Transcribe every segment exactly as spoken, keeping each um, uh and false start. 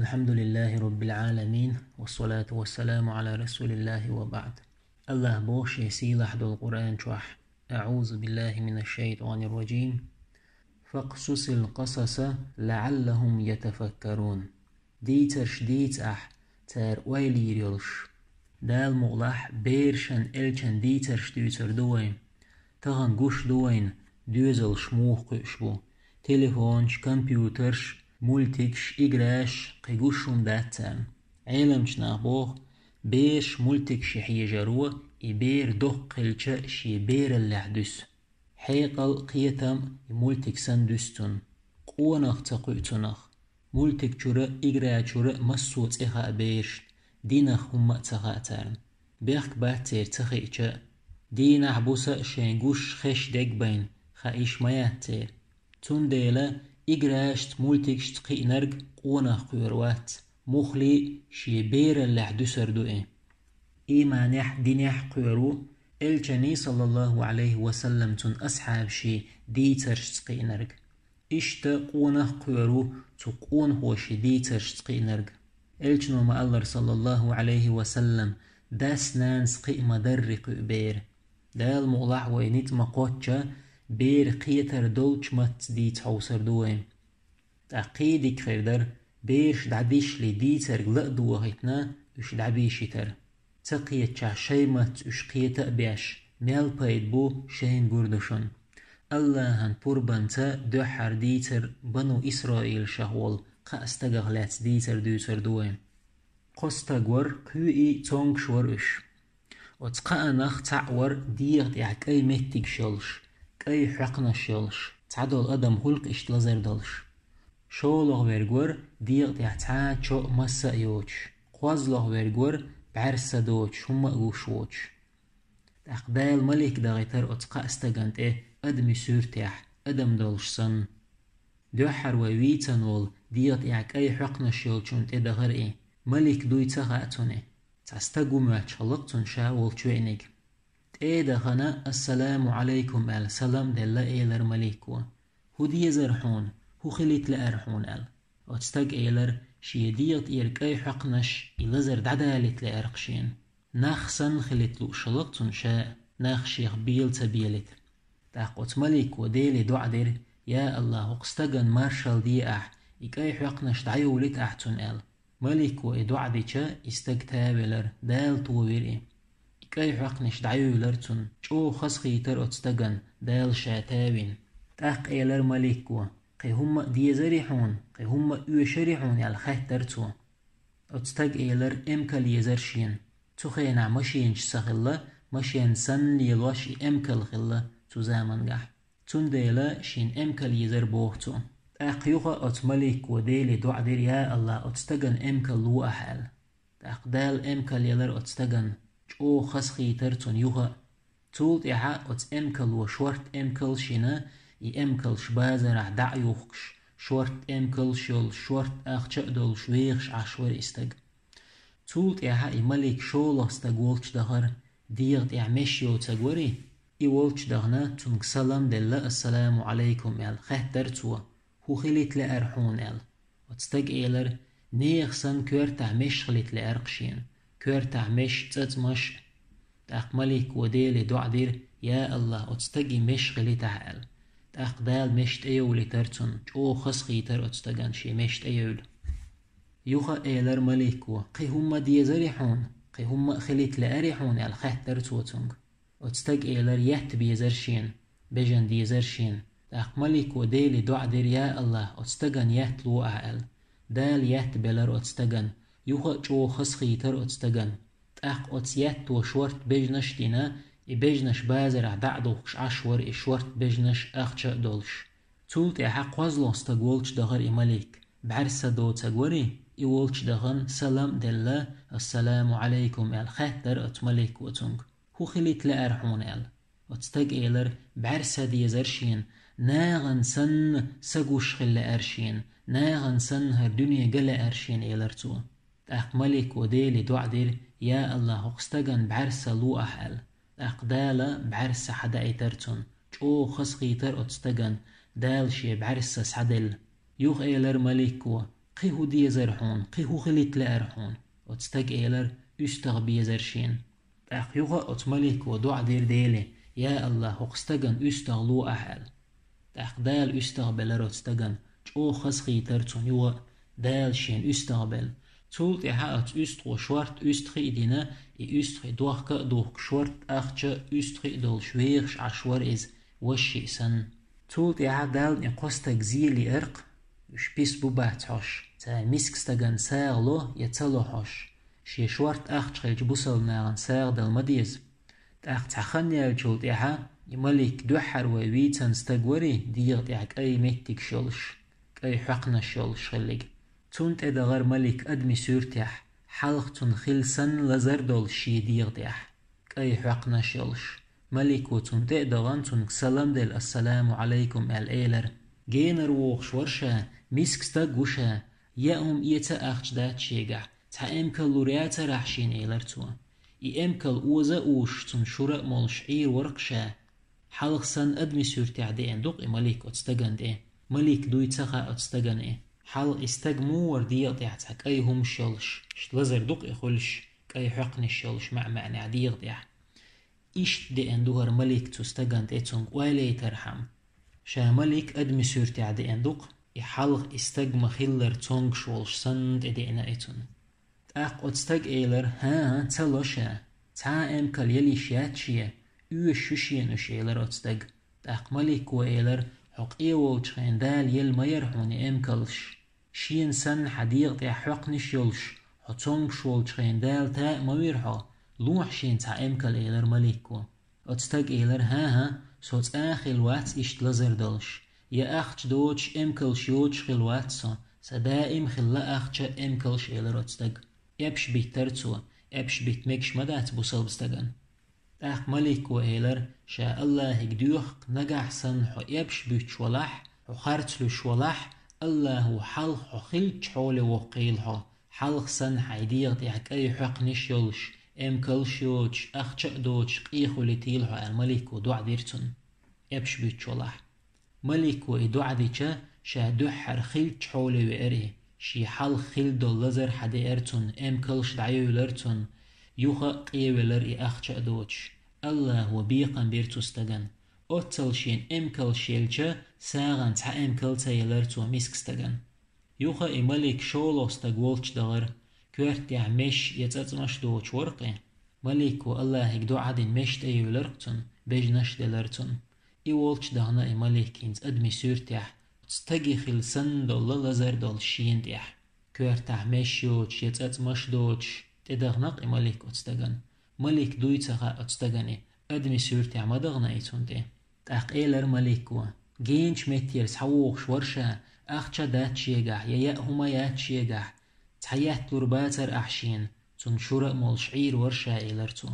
الحمد لله رب العالمين، والصلاة والسلام على رسول الله وبعد. АллахӀа боху шен сийлахь долу Къуръан чохь: أعوذ بالله من الشيطان الرجيم. فاقصص القصص لعلهم يتفكرون. Дийцарш дийца ахь, цара ойла йийр йолуш. Дала мукъалахь берашан, элчан дийцарш дуьйцур ду вай. Тахана гуш ду вайна, доьзалш муха кхуьуш бу. Телефонаш, компьютерш, мультикаш, играш, кхин гуш хӀума дац царна. Ӏеламчу наха боху, бераш мультикаш хьежаро, и бер доккха хилча, шен бераллехь дуьсу. Хьекъал, кхетам и мультик санна дуьсу цунна. Къонах ца кхуьу цунах. Мультик чуьра а, игра чуьра а массо а цӀе хаьа берашна, динах хӀумма а ца хаьа царна. Бехк бац церан ца хиъча а. Дийнахь-буса а шайн гуш, хеш дегбайна, хаийш ма яц церан. Цундела играшца, мультикашца кхиънарг къонах кхоьру вац, муххале а шен бераллехь дуьсур ду и. Ийманехь, динехь кхоьру, элчанийн, саллаллаху Ӏалайхи ва саллам, цуьнан асхьабашийн дийцаршца кхиънарг. Иштта къонах кхоьру цу къонахошийн дийцаршца кхиънарг. Элчано ма-аллара, саллаллаху Ӏалайхи ва саллам, дас-нанас кхиъ ма-дарра кхуьу бер. Дала мукъалахь вай ницкъ ма-кхоччу, бер кхетар долчу матца дийца хьовсур ду вай. ТӀаккха кхин дика хир дара, бераш дӀадишале дийцарг ла а дохийтина, уьш дӀабийшийтар. Ца кхетачохь шайн матца уьш кхета а беш, мел пайда бу, шайна гур ду шуна. АллахӀан пурбанца дуьххьара дийцар Бану Исраилашах волу кхаа стагах лаьцна дийцар дуьйцур ду вай. Кхо стаг вара, кхоъ цомгуш вара уьш. Оцу кхаанах цхьаъ вара дегӀа тӀехь кӀайн меттигаш йолуш, кӀайн хьоькхнаш йолуш, цхьадолу адам хуьлу-кх иштта лазар долуш. ШолгӀа верг вара дегӀа тӀехь цхьа а чоъ, масса а йоцуш, кхозлагӀа верг вара бӀаьрса доцуш, хӀумма а гуш воцуш. ТӀаккха Дала малик дахийтара оцу кхаа стагана тӀе адамийн суьртехь, адам долуш санна. Дуьххьара вай вийцина волу дегӀа тӀехь кӀайн хьоькхнаш йолчунна тӀе дахара и, малик дуй ца хаьа цунна. Цхьа стаг ву моьттуш хилла-кх цунна ша волчу веаниг. ТӀе а дахана, «Ассаламу Ӏалайкум», аьлла, салам а делла, элира малико: «ХӀун дезара хьуна? ХӀун хилийта лаьара хьуна?» аьлла. Оцу стага элира, шен дегӀа тӀера кӀайн хьоькхнаш, и лазар дӀадалийта лаьара-кх шена. Нах санна хилийта лууш хилла-кх цунна ша, нах шех бела ца белийта. ТӀаккха оцу малико Деле доӀа дира: «Я АллахӀ, хӀокху стагана маршалла де ахь, и кӀайн хьоькхнаш дӀайовлийта ахь цунна», аьлла. Малико и доӀа дича, и стаг тавелира, Дала товира и. И кӀайн хьоькхнаш дӀайовлира цунна, чӀогӀа хазахийтира оцу стагана, Дала ша тавина. ТӀаккха элира малико: «Кхин хӀумма а дезарий хьуна, кхин хӀумма а оьшарий хьуна?» аьлла, хаьттира цо. Оцу стага элира, эмкал езара шена. Цу хенахь машенаш ца хилла, машен санна лелош и эмкал хилла цу замангахь. Цундела шена эмкал езара боху цо. ТӀаккха юха а оцу малико Деле доӀа дира: «Я АллахӀ, оцу стагана эмкал ло ахь», аьлла. ТӀаккха Дала эмкал елира оцу стагана, чӀогӀа хазахийтира цунна юха а. Цул тӀаьхьа оцу эмкало шорта эмкалш йина, и эмкалш базарахь дӀа а юхкуш, шорта эмкалш йолуш, шорта ахча а долуш, вехаш Ӏаш вара и стаг. Цул тӀаьхьа и малик шолгӀа стаг волчу дахара, дегӀа тӀехь меш йоцург варий, и волчу дахана, цуьнга салам делла, «Ассаламу Ӏалайкум», аьлла, хаьттира цо: «ХӀун хилийта лаьара хьуна?» аьлла. Оцу стага элира: «Нехан санна коьртахь меш хилийта лаьара-кх шена, коьртахь меш, цӀацӀмаш». ТӀаккха малико Деле доӀа дира: «Я АллахӀ, оцу стаге меш хилийтахь», аьлла. ТӀаккха Дала меш тӀейовлийтара цунна, чӀогӀа хазахийтара оцу стагана шен меш тӀеевлла. Юха а элира малико: «Кхин хӀумма а дезарий хьуна, кхин хӀумма а хилийта лаьарий хьуна?» аьлла, хаьттира цо цуьнга. Оцу стага элира: «Етта безара шена, бежана дезара шена». ТӀаккха малико Деле доӀа дира: «Я АллахӀ, оцу стагана етта ло ахь», аьлла. Дала етта белира оцу стагана, юха а чӀогӀа хазахийтара оцу стагана. ТӀаккха оцу етто шорта бежанаш а дина, и бежанаш базарахь дӀа а духкуш Ӏаш вара и шорта бежанаш, ахча а долуш. Цул тӀаьхьа кхозлагӀа стаг волчу дахара и малик, бӀаьрса доцург варий, и волчу дахана салам а делла, «Ассаламу Ӏалайкум», аьлла, хаьттира оцу малико цуьнга: «ХӀун хилийта лаьара хьуна?» аьлла. Оцу стага элира: «БӀаьрса дезара шена, нахана санна са гуш хила лаьара шена, нахана санна хӀара дуьне ган лаьара шена», элира цо. ТӀаккха малико Деле доӀа дира: «Я АллахӀ, хӀокху стагана бӀаьрса ло ахь», аьлла. ТӀаккха Дала бӀаьрса схьадаийтара цунна, чӀогӀа хазахийтара оцу стагана, Дала шен бӀаьрса схьаделла. Юха элира малико: Кхин хӀун дезар хьуна, кхин хӀун хилийта лаьара хьуна? Оцу стага элира: уьстагӀ безара шена. ТӀаккха юха а оцу малико доӀа дира Деле: «Я АллахӀ, хӀокху стагана уьстагӀ ло ахь», — аьлла. ТӀаккха Дала уьстагӀ белира оцу стагана, чӀогӀа хазахийтира цунна юха а Дала шена уьстагӀ белла. Цул тӀаьхьа оцу уьстагӀо шортта уьстагӀий дина, и уьстагӀий дохка а духкуш, шортта ахча а, уьстагӀий а долуш вехаш Ӏаш вара иза, ваша шиъ санна. Цул тӀаьхьа Далла тӀе кхо стаг зен лиира-кх, уьш пис бу-бац хьожуш, цара миска стагана сагӀа ло я ца ло хьожуш, шен шортта ахча хилча бусалба нахана сагӀа дала ма деза. ТӀаккха цхьа хан яьллачул тӀаьхьа и малик дуьххьара вай вийцина стаг варий, дегӀа тӀехь кӀай меттигаш йолуш, кӀай хьоькхнаш йолуш хилларг. Цунна тӀедахара малик адамийн суьртехь, хьалха цунна хилла санна лазар долуш шен дегӀа тӀехь, кӀай хьоькхнаш йолуш. Малико цунна тӀе а дахана, цуьнга салам делла, «Ассаламу Ӏалайкум», — аьлла элира. Генара вогӀуш вара ша, миска стаг ву ша, яа хӀума эца а ахча дац шегахь, цхьа эмкал лур яцара ахь шена, элира цо. И эмкал оза а озуш, цунна шура а молуш Ӏийр вара-кх ша. Хьалха санна адамийн суьртехь деана ду-кх и малик оцу стагана тӀе. Малик дуй ца хаьа оцу стагана и. Хьалха и стаг муха вара дегӀа тӀехь цхьа кӀай хӀумаш йолуш, иштта лазар ду-кх и хуьлуш, кӀай хьоькхнаш йолуш маьӀ-маьӀнехь дегӀа тӀехь. Иштта деана ду хӀара малик цу стагана тӀе, цуьнга ойла яйтархьама. Ша малик адамийн суьртехь деана ду-кх, и хьалха и стаг ма-хиллара цомгуш волуш санна тӀедеана и цунна. ТӀаккха оцу стага элира: «ХӀан-хӀа, ца ло ша. Цхьа а эмкал яла йиш яц шен, оьшуш ю шена уьш», — элира оцу стага. ТӀаккха малико элира: «Хьо къе волчу хенахь Дала елла ма яра хьуна и эмкалш. Шена санна хьан дегӀа тӀехь хьоькхнаш йолуш, хьо цомгуш волчу хенахь Дала таа а ма вира хьо, лохьа шена цхьа эмкал», — элира малико. Оцу стага элира: «ХӀан-хӀа, со цкъа а хилла вац иштта лазар долуш. Я ахча доцуш, эмкалш йоцуш хилла вац со, сан даим хилла ахча а, эмкалш а», — элира оцу стага. Эпаш биттара цо, эпаш битта мегаш ма дац бусалба стагана. ТӀаккха малико элира: «Ша АллахӀига доьху-кх, нагахь санна хьо эпаш буьттуш валахь, хьо харц луьйш валахь, АллахӀо хьалха хьо хиллачу хьоле воккхийла хьо, хьалха санна хьайн дегӀа тӀехь кӀай хьоькхнаш йолуш, эмкалш йоцуш, ахча а доцуш, къе хуьлийтийла хьо», — аьлла, малико доӀа дира цунна, эпаш буьттуш валахь. Малико и доӀа дича, ша дуьххьара хиллачу хьоле веара и. Шен хьалха хилла долу лазар схьадеара цунна, эмкалш дӀаевлира цунна, юха а къевелира и ахча а доцуш. АллахӀо бекхам бира цу стагана. Оццул шена эмкалш елча, сагӀина цхьа эмкал ца елира цо миска стагана. Юха и малик шолгӀа стаг волчу дахара, коьртехь меш я цӀацӀмаш доцуш вара-кх и. Малико АллахӀига доӀа дина меш тӀеевлира-кх цунна, бежанаш а делира цунна. И волчу дахана и малик хӀинца адамийн суьртехь, стаге хилла санна долу лазар долуш шена тӀехь. Коьртахь меш йоцуш я цӀацӀмаш доцуш тӀедахана-кх и малик оцу стагана. Малик дуй ца хаьа оцу стагана и, адамийн суьртехь ма дахана и цунна тӀе. ТӀаккха элира малико: «Геначу меттера схьавогӀуш вара ша, ахча дац шегахь, я яа хӀума яц шегахь, цхьа етта лур бацара ахь шена, цунна шура а молуш Ӏийр вара ша», — элира цо.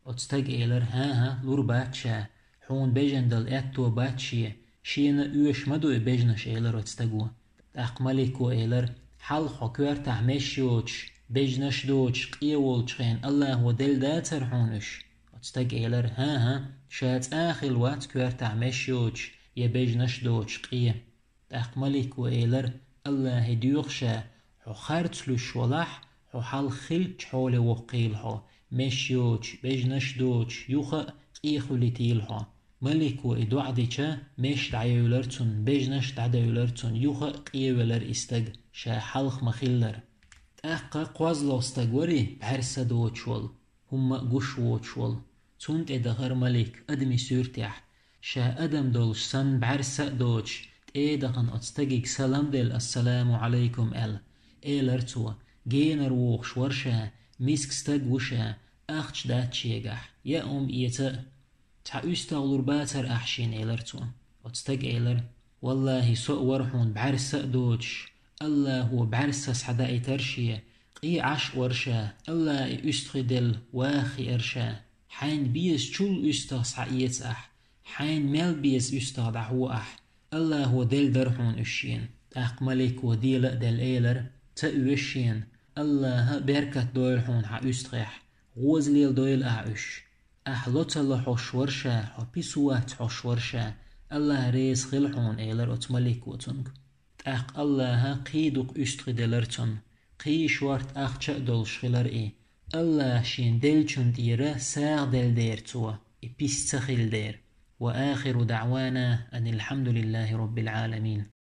Оцу стага элира: «ХӀан-хӀа, лур бац ша, хьуна бежана дала аьтто бац шен, шена оьшуш ма ду и бежанаш», — элира оцу стаго. ТӀаккха малико элира: «Хьалха хьо коьртахь меш йоцуш, бежанаш доцуш, къе волчу хенахь АллахӀо делла дацара хьуна уьш?» Оцу стага элира: «ХӀан-хӀа, ша цкъа а хилла вац коьртахь меш йоцуш, я бежанаш доцуш къе». ТӀаккха малико элира: «АллахӀе доьху ша, хьо харц луьйш валахь, хьо хьалха хиллачу хьоле воккхийла хьо, меш йоцуш, бежанаш доцуш, юха а къе хуьлийтийла хьо». Малико и доӀа дича, меш дӀаевлира цунна, бежанаш дӀадевлира цунна, юха а къевелира и стаг, ша хьалха ма-хиллара. ТӀаккха кхозлагӀа стаг вара и, бӀаьрса доцуш волу, хӀумма а гуш воцуш волу. Цунна тӀедахара малик адамийн суьртехь, ша адам долуш санна бӀаьрса а доцуш, тӀе а дахана оцу стагига салам делла, «Ассаламу Ӏалайкум», — аьлла. Элира цо: «Генара вогӀуш вара ша, миска стаг ву ша, ахча дац шегахь, яа хӀума эца а. Цхьа уьстагӀ лур бацара ахь шена», — элира цо. Оцу стага элира: «ВаллахӀи, со а вара хьуна бӀаьрса а доцуш, АллахӀо бӀаьрса схьадаийтара шен, къе Ӏаш а вара ша, АллахӀа и уьстагӀий делла ваха хиара ша. Хьайна безачул уьстагӀ схьаэца ахь, хьайна мел беза уьстагӀ дӀахьо ахь, АллахӀо делла дара хьуна уьш шена». ТӀаккха малико дела а делла элира: «Ца оьшу шена, АллахӀа беркат дойла хьуна хьан уьстагӀехь, гӀоза леладойла ахь уьш. Ахь ло ца ло хьош вара ша, хьо писо вац хьош вара ша, АллахӀ реза хила хьуна», — элира оцу малико цуьнга. ТӀаккха Аллаха кхий дукха уьстагӀий делар цунна, кхий шортта ахча а долуш хилар и. Аллаха шен деллачун тӀера сагӀа делла дера цо, и пис ца хилла дера. وآخر دعوانا أن الحمد لله رب العالمين.